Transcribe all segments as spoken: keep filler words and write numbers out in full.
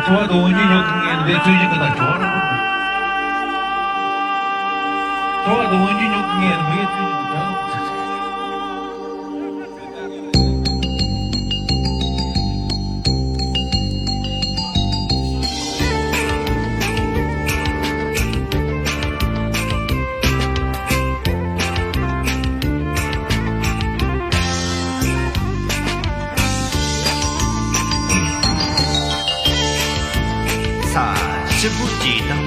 ཁྲོ་བ་དང་འོན་ཀྱང་ཉོག་གི་ངན་བའི་ཚུལ་བཞིན་དུ་ད་ཁྲོ་བ་རང་། ཁྲོ་བ་དང་འོན་ཀྱང་ཉོག་གི་ངན་བའི་ཚུལ་བཞིན་དུ་ད། ས་ཞིབ་པོ་གཅིག་དང་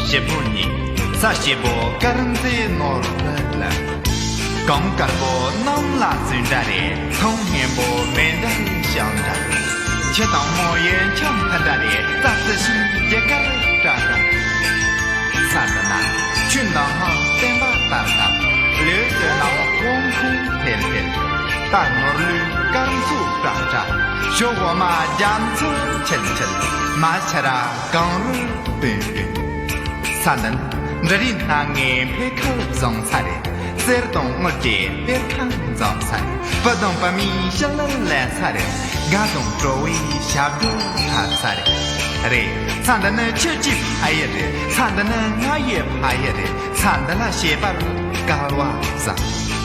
ཞིབ་པོ་གཉིས། ས་སྐྱིད་པོ་དཀར་མཛེས་ནོར་བུ་ལ། གངས་དཀར་པོ་གནམ་ལ་ཟིན་འདྲ་རེད། ཚོང་སྙན་པོ་མེ་འདྲ་རེད་ཞང་འདྲ། ཁྱི་དང་མོ་ཡི་འཆམ་མཐུན་འདྲ་རེད། རྩྭ་རྩི་ཤིང་རྒྱུ་སྐར་འདྲ་འདྲ། ས་འདི་ན་ཆུ་འདི་ན་བསྟན་པ་དར་དར། ལེའུ་བཙན་ན་དབང་ཁུང་འཕེལ་འཕེལ། རྟ་ནོར་ལུག་སྐར་མཚོ་བཀྲ་བཀྲ། ཞོ་འོ་མ་རྒྱ་མཚོ་འཁྱིལ་འཁྱིལ། མ་ཆ་ར་གངས་རི་སྤུན་སྤུན། ས་འདི་ན་འབྲུ་རིགས་སྣ་ལྔའི་འཕེལ་ཁ་བཟང་ས་རེད། གསེར་དང་དངུལ་གྱི་གཏེར་ཁ་འཛོམས་ས་རེད། བུ་དང་བུ་མོའི་ཞི་ལུ་ལེན་ས་རེད། དགའ་དང་སྤྲོ་བའི་ཞབས་བྲོ་འཁྲབ་ས་རེད། རེད། ས་འདི་ནི་ཁྱོད་ཀྱི་ཕ་ཡུལ་རེད། ས་འདི་ནི་ང་ཡི་ཕ་ཡུལ་རེད། ས་འདི་ལ་སྐྱེས་པར་སྐལ་བ་བཟང་།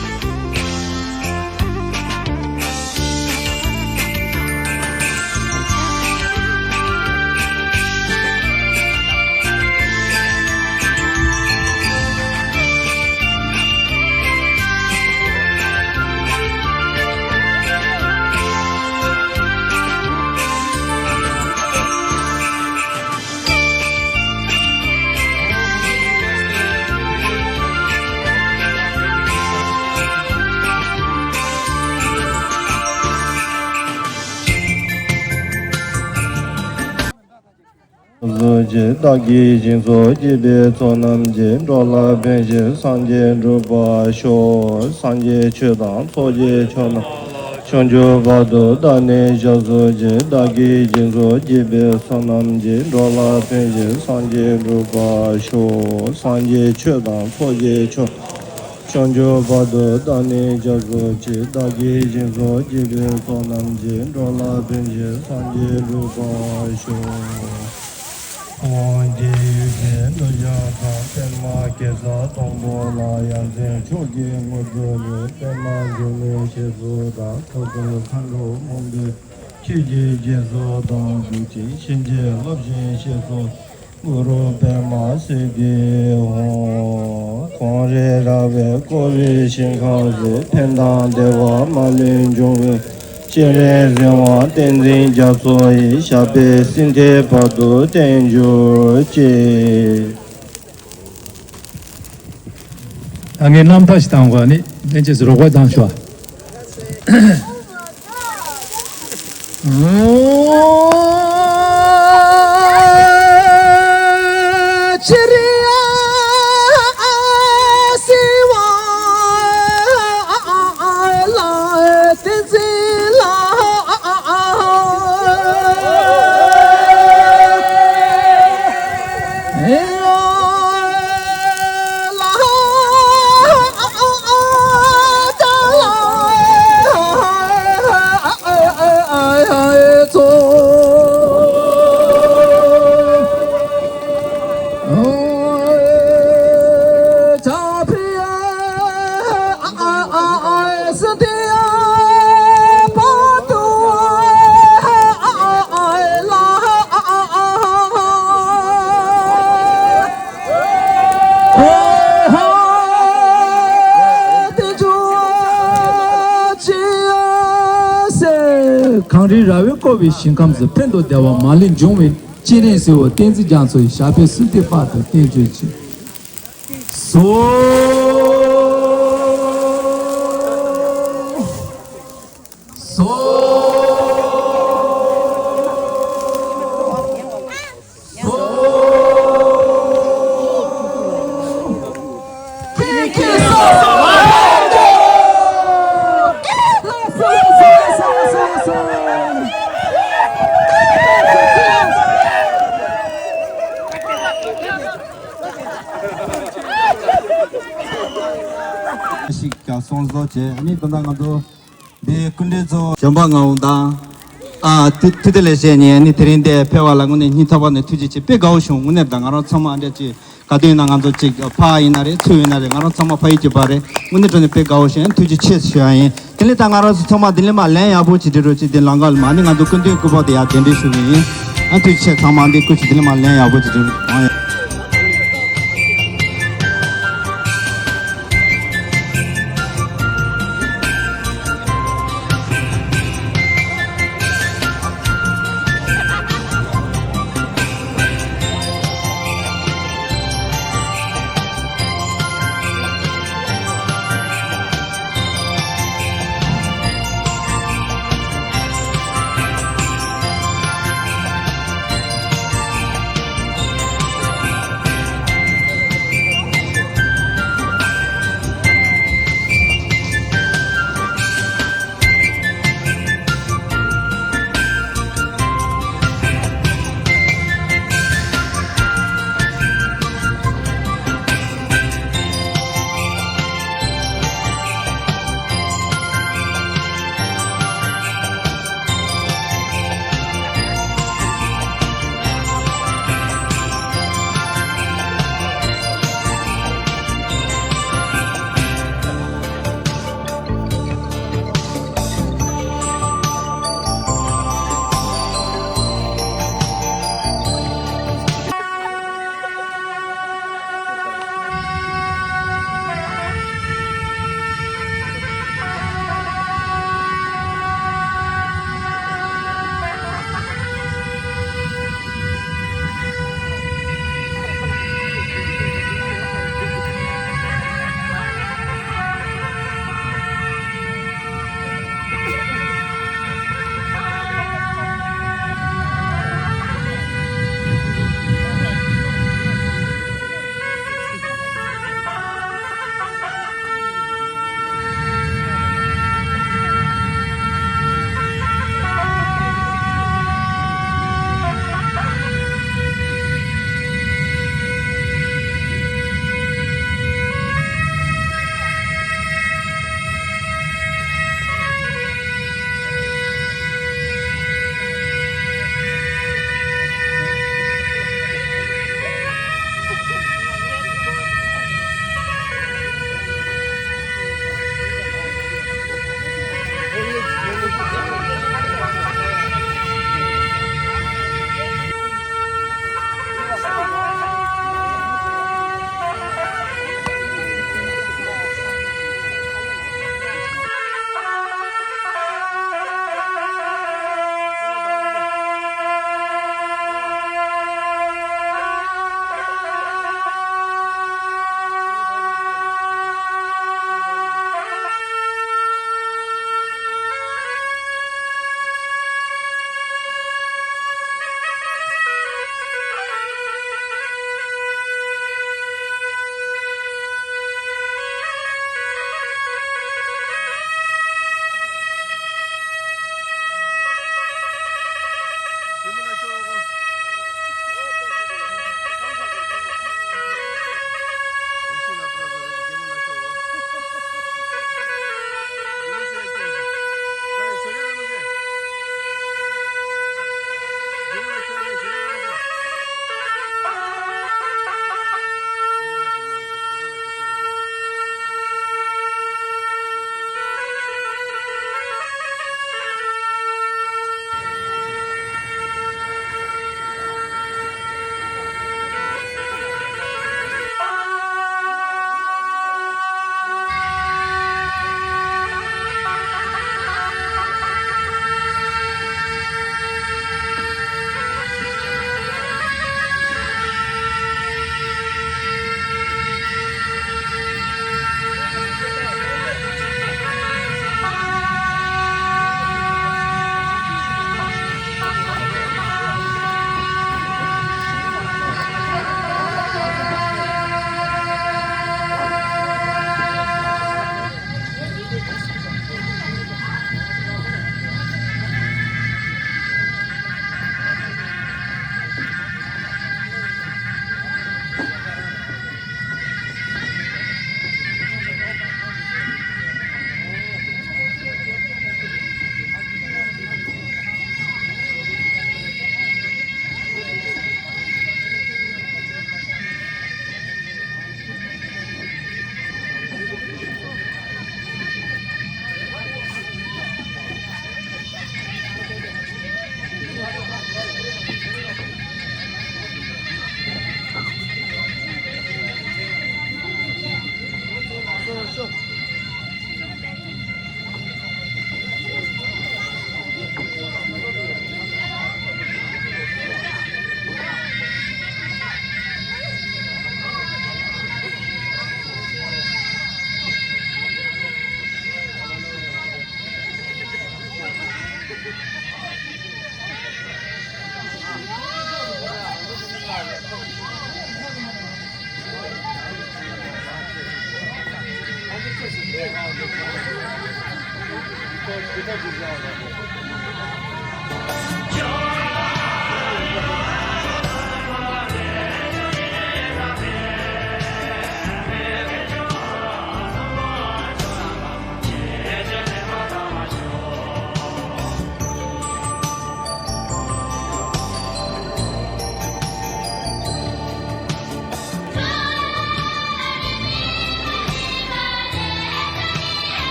གཟུགས་ཀྱི་བདག་གིས་སྦྱིན་སོགས་བགྱིས་པའི་ཚོགས་རྣམས་ཀྱིས། འགྲོ་ལ་ཕན་ཕྱིར་སངས་རྒྱས་འགྲུབ་པར་ཤོག། སངས་རྒྱས་ཆོས་དང་ཚོགས་ཀྱི་མཆོག་རྣམས། བྱང་ཆུབ་བར་དུ་བདག་ནི་ཞབས་སུ་མཆི། བདག་གིས་སྦྱིན་སོགས་བགྱིས་པའི་ཚོགས་རྣམས་ཀྱིས། འགྲོ་ལ་ཕན་ཕྱིར་སངས་རྒྱས་འགྲུབ་པར་ཤོག། སངས་རྒྱས་ཆོས་དང་ཚོགས་ཀྱི་མཆོག། བྱང་ཆུབ་བར་དུ་བདག་ནི་ཞབས་སུ་མཆི། བདག་གིས་སྦྱིན་སོགས་བགྱིས་པའི་ཚོགས་རྣམས་ཀྱིས། འགྲོ་ལ་ཕན་ཕྱིར་སངས་རྒྱས་འགྲུབ་པར་ཤོག། ཁོང་རྗེ་ཡུལ་ཅན་ཀླུ་བྱང་ཐང་། པདྨ་གེ་སར་སྡོང་པོ་ལ། ཡ་མཚན་མཆོག་གི་དངོས་གྲུབ་ལེན། པདྨ་འབྱུང་གནས་ཞེས་སུ་གྲགས། ཐུབ་པའི་མཁའ་འགྲོ་མང་པོས་ཆོས་ཀྱི་རྗེས་སུ་བདག་འཇུག་ཅིང་། གཤིན་རྗེ་རླབས་ཆེན་ཞེས་སུ་གུ་རུ་པདྨ་སིདྡྷི་ཧཱུྃ། ཁོང་རིགས་ར་བས་བསྐོར་བའི་ཞིང་ཁམས་སུ། ཕན་དང་བདེ་བ་མ་ལུས་འབྱུང་བའི། སྤྱན་རས་གཟིགས་དབང་བསྟན་འཛིན་རྒྱ་མཚོ་ཡི། ཞབས་པད་སྲིད་མཐའི་བར་དུ་བརྟན་གྱུར་ཅིག། ད་ངས་རྣམ་ཐར་ཞིག་བཏང་བ་ནི་ལྷན་རྒྱས་སུ་རོགས་པ་བཏང་ཤོག། གངས་རིའི་ར་བས་བསྐོར་བའི་ཞིང་ཁམས་སུ། ཕན་དང་བདེ་བ་མ་ལུས་འབྱུང་བའི། སྤྱན་རས་གཟིགས་དབང་བསྟན་འཛིན་རྒྱ་མཚོ་ཡི། ཞབས་པད་སྲིད་མཐའི་བར་དུ་བརྟན་གྱུར་ཅིག། སོ། སོ། སོ། ཁྱེད་ཀྱི་སོ་སོ་མ་ཡོང་ཞིག་ག་སོང་བཟོ་བྱས། ཨ་ནི་ད་ལྟ་ང་ཚོ་འདི་སྐུ་མགྲོན་ཚོ་བྱམས་པ་ངག་དབང་དང་། ཨ། དེ་དེ་དེ་ལས་བྱས་ནས་ནི་དེ་རིང་འདིར་ཕེབས་པ་ལ་དངོས་གནས་སྙིང་ཐག་པ་ནས་ཐུགས་རྗེ་ཆེ། དཔེ་དགའ་བོ་བྱུང་། དངོས་གནས་ད་ང་རང་ཚང་མ་འདྲ་ཅིག་ག་དུས་ཡིན་ན་ང་ཚོ་ཅིག་ཕ་ཡིན་ན་རེད། ཚུ་ཡིན་ན་རེད། ང་རང་ཚང་མ་ཕ་ཡུལ་གྱི་བ་རེད། དངོས་གནས་དྲང་གནས་དཔེ་དགའ་བོ་བྱུང་། ཐུགས་རྗེ་ཆེ་ཞུ་ཡ་ཡིན། དེ་ལས་ད་ང་རང་ཚོ་ཚང་མ་འདི་ལས་མར་ལན་ཡག་པོ་ཅིག་སྒྲིག་རོགས་ཅིག་དེ་ལམ་ཁ་ལ་མར་ནི་ང་ཚོ་སྐུ་མདུན་སྐུ་པར་དེ་ཡར་གདན་འདྲེན་ཞུ་གི་ཡིན། ཨ། ཐུགས་རྗེ་ཆེ། ཚང་མ་འདི་སྐུ་མཁྱེན། དེ་ལས་མར་ལན་ཡག་པོ་ཅིག་སྒྲིག་རོགས་གནང་ཡ།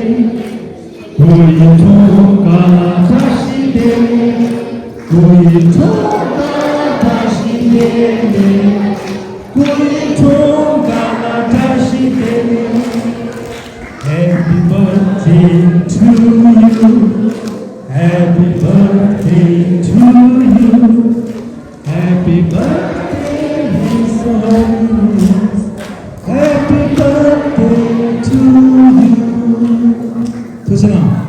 སྐུ་ཡི་འཁྲུངས་སྐར་ལ་བཀྲ་ཤིས་བདེ་ལེགས། སྐུ་ཡི་འཁྲུངས་སྐར་ལ་བཀྲ་ཤིས་བདེ་ལེགས། སྐུ་ཡི་འཁྲུངས་སྐར་ལ་བཀྲ་ཤིས་བདེ་ལེགས། Happy birthday to you. Happy birthday to you. Happy birthday, Miss Holmes. Happy birthday to you. ཐུགས་རྗེ་གནང་།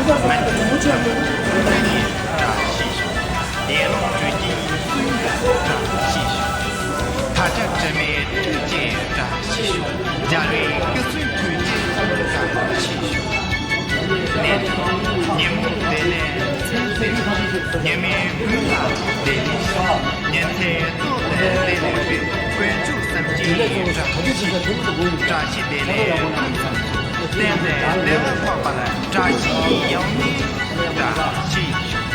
མན་ཇུ་ལྷ་མོ་སྐུ་ཡི་བཀྲ་ཤིས་ཤོག། དགེ་སློང་དྲུག་གི་གསུང་གི་བཀྲ་ཤིས་ཤོག། ཐ་ཆ་དྲི་མེད་ཐུགས་ཀྱི་བཀྲ་ཤིས་ཤོག། རྒྱལ་བའི་སྐུ་གསུང་ཐུགས་ཀྱི་བཀྲ་ཤིས་ཤོག། ནད་ཉོན་མོངས་བདེ་ལས་ཚེ་ཟད་ཤོག། ཉོན་མོངས་ཀུན་ལ་བདེ་ལེགས་ཤོག། ཉན་ཐོས་ཐོག་ལས་བདེ་ལེགས་ཤོག། དཀོན་མཆོག་གསུམ་གྱི་བཀྲ་ཤིས་ཤོག། བཀྲ་ཤིས་བདེ་ལེགས་ཕུན་སུམ་ཚོགས། བསྟན་པའི་བདེ་བ་འཕགས་པར་བཀྲ་ཤིས་ཡང་ནས་བཀྲ་ཤིས་ཤོག།